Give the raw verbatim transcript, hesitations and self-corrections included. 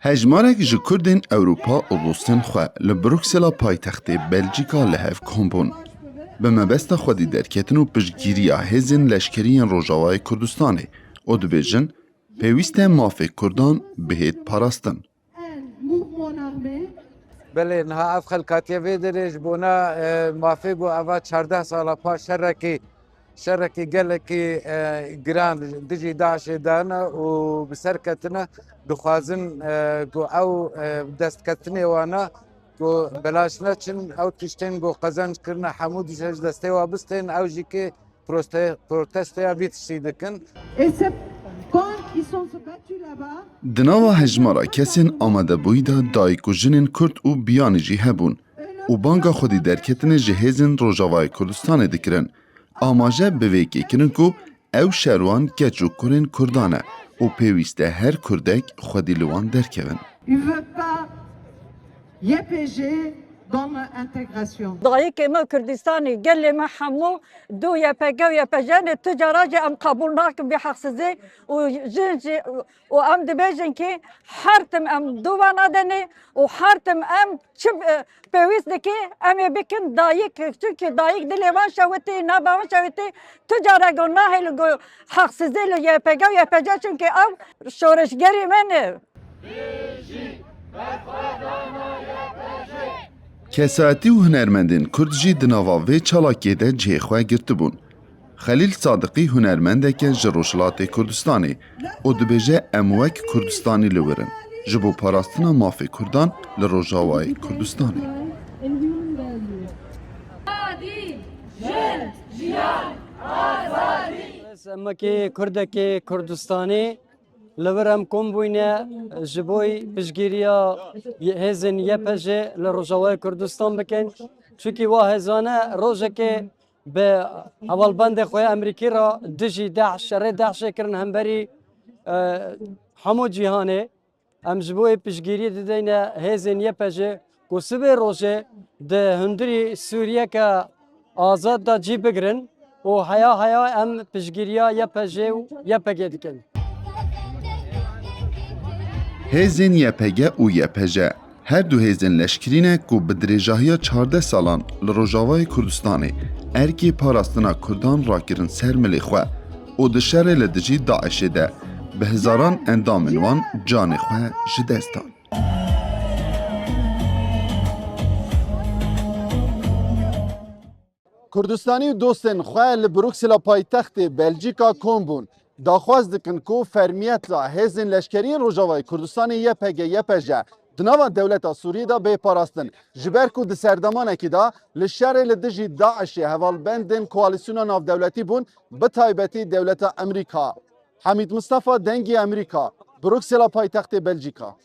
Hejmarek ji Kurdên Ewropa û dostên xwe li Bruksela paytextê Belcîka li hev kom bûn. Bi mebesta xwedî derketin û piştgiriya hêzên leşkerî yên Rojavayê Kurdistanê û dibêjin, pêwîst e mafê Kurdan bihêt parastin. Belê, niha ev xelkatiye vê derê ji bona e, mafê ku eva çardeh sala paş şerekî, şerekî gelekî e, giran dijî DAIŞê dane û bi ser ketine, dixwazin e, ku ew e, destketinê wana ku belaş neçin, ew tiştên ku qezenc kirine hemû dîsa ji destê wa bistên, ew jî ki proste- protestoya vî tiştî dikin. Et c'est quand ils sont battus là-bas, Di nava hejmara kesên amadebûyî de dayik û jinên Kurd û biyanî jî hebûn û banga xwedî derketinê ji hêzên Rojavayê Kurdistanê dikirin. Amaje bi vê yekê kirin ku ew şerwan keç û kurên Kurdan e û pêwîst e her Kurdek xwedî li wan derkevin. il veut pas Y P G dans l'intégration. Dayikê me Kurdistanî, gelê me hemû du Y P G û Y P G ne, tu cara jî em qebûl nakin vê heqsizî û jin jî û em dibêjin ki her tim em du vana denê û her tim em çi e, pêwîst dike em ê bikin dayik, çunki dayik dilê van şewitî, nava van şewitî, tu cara go nahêlin go heqsizî li Y P G û Y P G, çunki ew şoreşgerî me ne. Kesayetî û hunermendên Kurd jî di nava vê çalakiyê de cihê xwe girtibûn. Xelîl Sadiqî hunermendek e ji Rojhilatê Kurdistanê û dibêje, em wek Kurdistanî li wir in ji bo parastina mafê Kurdan li Rojavayê Kurdistanê. Emekê Kurdekê Kurdistanê li vir em kom bûyne ji bo piştgiriya hêzên Y P G li Rojavayê Kurdistan bikin. Çunkî wa hêzane rojekê bi hevalbendê xwe ya Emerîkî re dijî DAIŞ, şerê DAIŞê kirin hemberî e, hemû cîhanê. Em ji bo wê piştgiriyê dideyne hêzên Y P G ku sibê rojê di hundirî Sûriyeke azad de cî bigirin û heya heya em piştgiriya Y P G û Y P G dikin. Hêzên Y P G û Y P J her du hêzên leşkerî ne ku bi dirêjahiya çardeh salan li Rojavayê Kurdistanê erkê parastina Kurdan rakirin ser milê xwe û di şerê li dijî DAIŞê de bi hezaran endamên wan canê xwe ji dest dan. Kurdistanî û dostên xwe li Bruksela paytextê Belcîka kom bûn. Daxwaz dikin ku fermiyeta hêzên leşkerî yên Rojavayê Kurdistanê Y P G Y P J di nava dewleta Sûriyê de bê parastin. Ji ber ku di serdemanekî de li şerê li dijî DAIŞê hevalbendên koalîsyona navdewletî bûn, bi taybetî dewleta Emerîka. Hemîd Mistefa, Dengê Emerîka, Bruksela paytextê Belcîka.